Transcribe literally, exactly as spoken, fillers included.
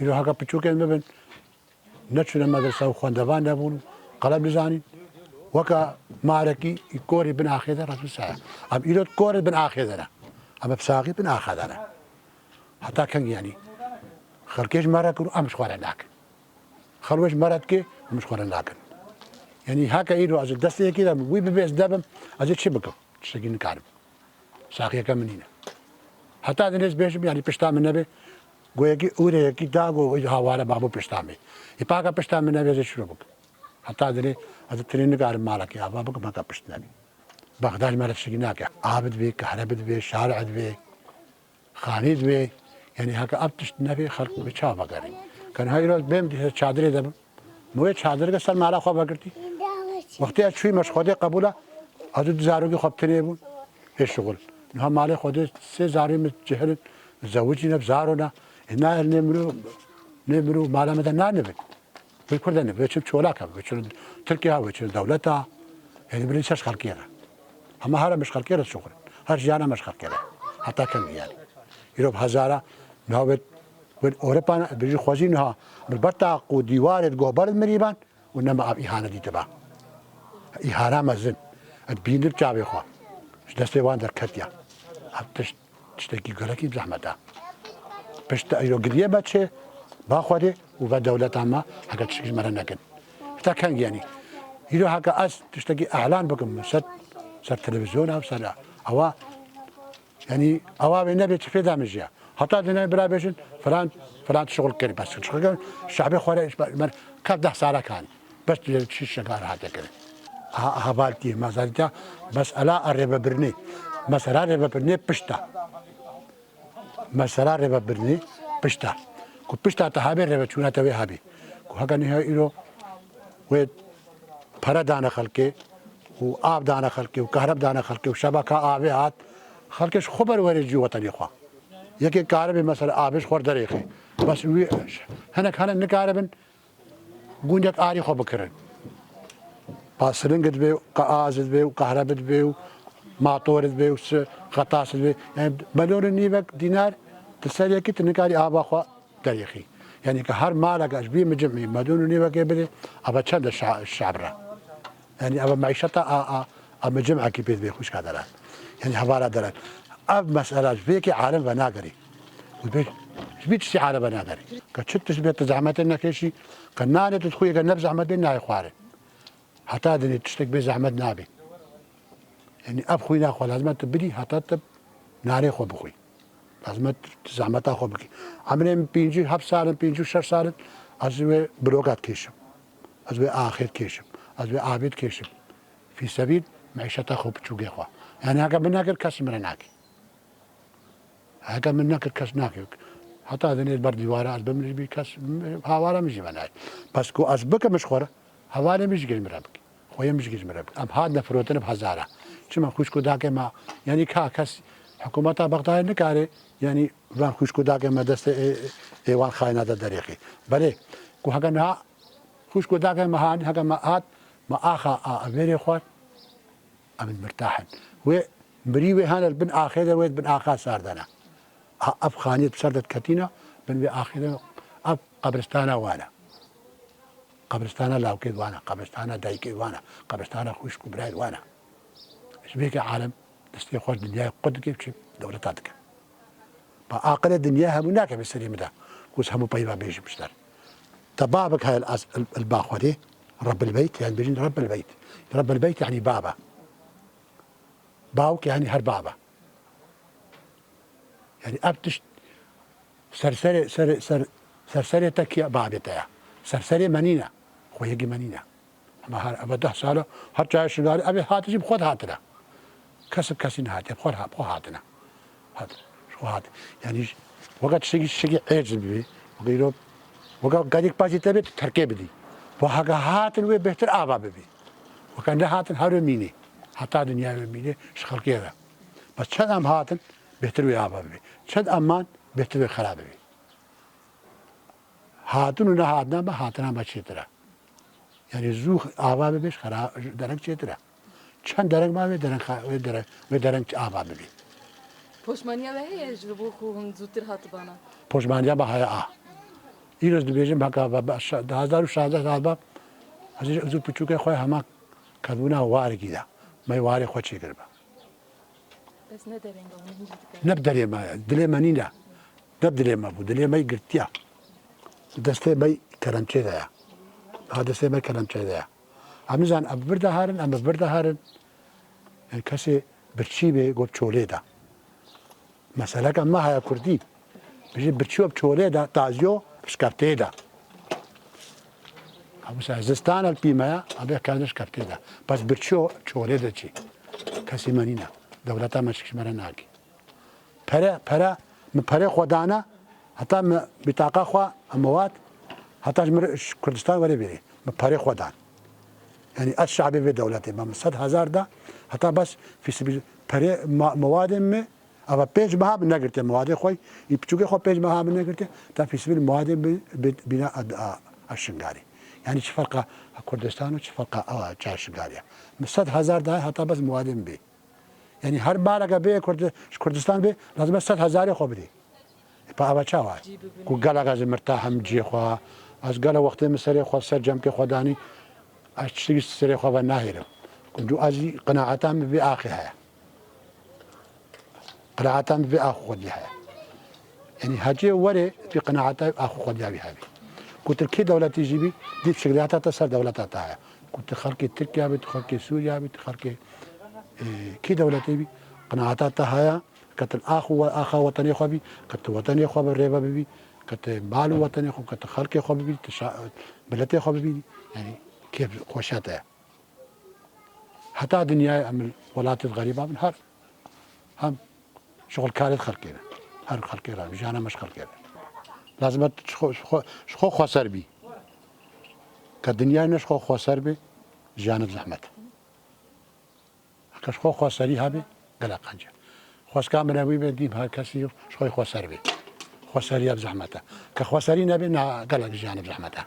Îro heke piçûkên min bin, neçûne medrese û xwendevan nebûn û qelem nizanîn. Weke marekî korî bin axê de retin saya. Em îro korê bin axê de ne. Em bi saxî bin axa de ne. Heta keng yanî? Xelkê ji me re kir û em ji xwe re nakin. Xelwê ji me re dike, em ji xwe re nakin. Yanî heke îro ez ê destê yekî de wî bibê ez debim, ez ê çi bikim? Tiştekî nikarim. Saxiyeke min nîne. Heta dinê ez bêjim, yanî pişta min nebe, go yekî ûreyekî da, go haware babo pişta min. Î paka pişta min nebe, ez ê çiro bikim? Heta dinê ez ê tinê nikarim malekî ava bikim, heke pişt nebî. Bexda ji me re tiştekî nake. Av dibe, kehreb dibe, şarî dibe, xanî dibe. Yanî heke ev tişt nebe, xelk bi çav vegerî. Ken ha îro bêm di çadirê de bim. Min wê çadireke ser mala xwe vegirtî. Wextê ez çûyî me ji Xwedê qebûl e, ez û du zarokê xwe bi tinê bûn ê şixul. Niha malê Xwedê sê zarê min cihil in, zewicî ne, bi zaro ne. Ê na nê mirov, nê mirov mala me de nanibin. Wê kur de ne, wê çin çolak e, wê çin Tirkiye, wê çin dewleta. Yanî birî ser ji xelkê re. Hema her em ji xelkê re şixul in. Her jiyana me ji xelkê re. Heta kengî yanî. Îro bi hezara niha wê, wê Ewropa ne, bijî xwezî niha. Min ber taq û dîwarê di gohber mirîban, û nema ev îhane dîtiba. Îhana mezin. Ez bîndim çavê xwe. Ji destê wan derketiya. Ev tişt, tiştekî gelekî zehmet e. Pişt îro giliyê me çê, ba Xwedê û ve dewleta me, heke tiştekî ji me re nekin. Heta keng yanî? Îro heke ez tiştekî elan bikim, ser, ser televîzyona, ser ewa, Yanî, ewa wê nebê çi fêda min jî ye. Heta dinê bira bêjin, filan, filan şixul kirî, bes şixul kirin, şehbê xwe re, mer, kev deh sala kanî. Bes tu çi şegar hate kirin. Aha, aha baltî, mezarîta, mesela a rêvebirinê. Mesela rêvebirinê pişta. Mesela rêvebirinê pişta. Ku pişta te hebê, rêveçûna te wê hebê. Ku heke niha îro wê pere dane xelkê û av dane xelkê û kahreb dane xelkê û şebeka avê hat, xelkê ji xwe ber were cî wetenê xwe. Yekê karibe mesela avê ji xwe derêxê. Bes wî hinek hene nikaribin gundek arî xwe bikirin. Pasiling dibe û qeaz dibe û kahreb dibe û mator dibe û si xetas dibe. Yani melyon û nîvek dînar tu ser yekî tu nikarî ava xwe derêxî. Yanî ke her maleke ji vî micimî medûn û nîvekê bidê, eve çend e şa-, şe'b re? Yanî eve meîşeta a, a, a micimekî pê dibê xwişka deran. Yanî hevala deran. Ev mesela ji vê yekê alem venagerî. Û dibê ji vî tiştî alem venagerî. Ke çi tişt bê tu zehmetê nekêşî, ke nanê tu dixwî, ke ne bi zehmetê nayê xwarin. Heta dinê tiştek bê zehmet nabê. Yanî ev xwîna xwe lazim e tu bidî heta tu nanê xwe bixwî. Lazim e tu zehmeta xwe bikî. Emrê min pêncî û heft sal in, pêncî û şeş sal in, ez wê bloka dikêşim. Ez wê axê dikêşim. Ez wê avê dikêşim. Fî sebîl meîşeta xwe, piçûkê xwe. Yanî heke min nekir, kes ji min re nakê. Heke min nekir, kes nake. Heta dinê ber dîwara ez bim jî bî kes, hawara min jî venayê. Bes ku ez bikim ji xwe re, hevalê min jî gel min re bike. Xweyê min jî gel min re bike. Em hatine firotin bi hezara. Çima xwişk û dakê me, yanî ka kes hikûmeta Bexdayê nikare, yanî van xwişk û dakê me destê ê, ê wan xayna de derêxî. Belê, ku heke niha xwişk û dakê me han, heke me hat, me axa a, a vêrê xwar, Em mirtah in. Wê mirî wê hene li bin axê de, wê di bin axa sar de ne. A, ev xaniyê bi ser de diketîne, bin wê axê de, ev qebristana wan e. Qebristana lawkê wan e, qebristana dayikê wan e, qebristana xwişk û birayê wan e. Ji vê ke alem destê xwe ji dinyayê qut dike, biçe dewleta dike. Ba aqilê dinya hemû nake bi serê min de, ku ez hemû peyva bêjim ji der. Te bavek heye li ez-, li, li ba Xwedê, Rebbil Beyt, yani bêjin Rebbil Beyt. Rebbil Beyt yani baba. Bawk yani her baba. Yani ev tişt ser serê, ser, ser, ser serê te kiya bavê te ya. Ser serê me nîne. Xweyekî me nîne. Ama her, eve deh sal e, her çaye şingarî, eve hate jî bi xwe hatine. Kes bi kesî nehate, bi xwe, bi xwe hatine. Hat, ji xwe hat. Yani, weke tiştekî, tiştekî êc bibî, weke îro, weke gelîk pacî te bê, tu terkê bidî. Weke hatin wê bêhtir ava bibî. Weke nehatin her wê mînê. Heta dinya wê mînê, ji xelkê re. Bes çend em hatin, bêhtir wê ava bibî. Çend em man, bêhtir wê xera bibî. Hatin û nehatina me, hatina me çêtir e. Yani zû ava bibe, ji xera-, ji dereng çêtir e. Çend dereng ma wê dereng xa-, wê dereng, wê dereng ava bibe. Poşmaniya we heye ji bo ku hûn zûtir hatibana? Poşmaniya me heye a. Îro ez dibêjim heka ve, be-, şa-, di hezar û şazdeh de heba, ez û piçûkê xwe hema ketbûna warekî de. Me warê xwe çêkiribe. Bes ne derên de hûn hîn jî dikevin. Ne bi derê me ye, dilê me nîne. Ne bi dilê me bû, dilê me yî girtiya. Destê me yî keremçê de ye. Ha, destê me keremçê de ye. Em nizanin, em bi vir de herin, em bi vir de herin. Yani kesê birçî bê, got çolê de. Meseleke me heye kurdî. Bijî birçîyo bi çolê de, taziyo bi şkefteyê de. Ha, wisa zistan el pî me ya, em bê kevne şkefteyê de. Bes birçîyo çolê de çi? Kesî me nîne. Dewleta me çik ji me re nakî. Pere, pere, min perê xwe dane, heta min bîtaqa xwe, em mewad, heta ji min re, ji Kurdistan were bêrê. Min perê xwe dan. Yani ez şabê vê dewletê me, min sed hezar da, heta bes fîsibîl perê ma-, mewadên me, ava pênc meha min negirtê mewadê xwe, î piçûkê xwe pênc meha min negirtê, ta fîsibîl mewadên me bê-, bîna a, a, a Şingalê. Yani çi ferqa Kurdistan û çi ferqa a, ça Şingalê ya. Min sed hezar da, heta bes mewadên bê. Yani her maleke bê Kurd-, ji Kurdistan bê, lazim e sed hezarê xwe bidê. E, pa ava çawa? Cî bibîne. Ku gelek ez mirtahim cihê xwe, ez gelek wextê min serê xwe ser cemkê xwe danî, ez tiştekî serê xwe ve nahêlim. Ku dû ez jî qenaeta min vê axê heye. Qenaeta min vê ax xwedî heye. Yani hecê were vê qenaeta ax xwedî ya wî hebî. Ku tu kê dewletî jî bî, dî fikriyata te ser dewleta te heye. Ku tu xelkê Tirkiya bî, tu xelkê Sûriya bî, tu xelkê, e, kê dewletê bî, qenaeta te heye, ke tu ax û we-, axa wetenê xwe bî, ke tu wetenê xwe bi rêve bibî, ke tu mal û wetenê xwe, ke tu xelkê xwe bibî, tu şa-, miletê xwe bibî, yani kêf xweşiya te ye. Heta dinyayê em li welatê xerîba bin her hem şixulkarê xelkê ne. Her xelkê re, jiyana me ji xelkê re. Lazim e tu ji xwe, ji xwe, ji xwe xweser bî. Ke dinyayê ne ji xwe xweser bê, jiyana zehmet e. Heke ji xwe xweserî hebê, gelek qenc e. Xwestka min ew bê, dîm her kesî ji xwe xweser bê. Xweseriya bi zehmet e. Ke xweserî nebê, na gelek jiyana bi zehmet e.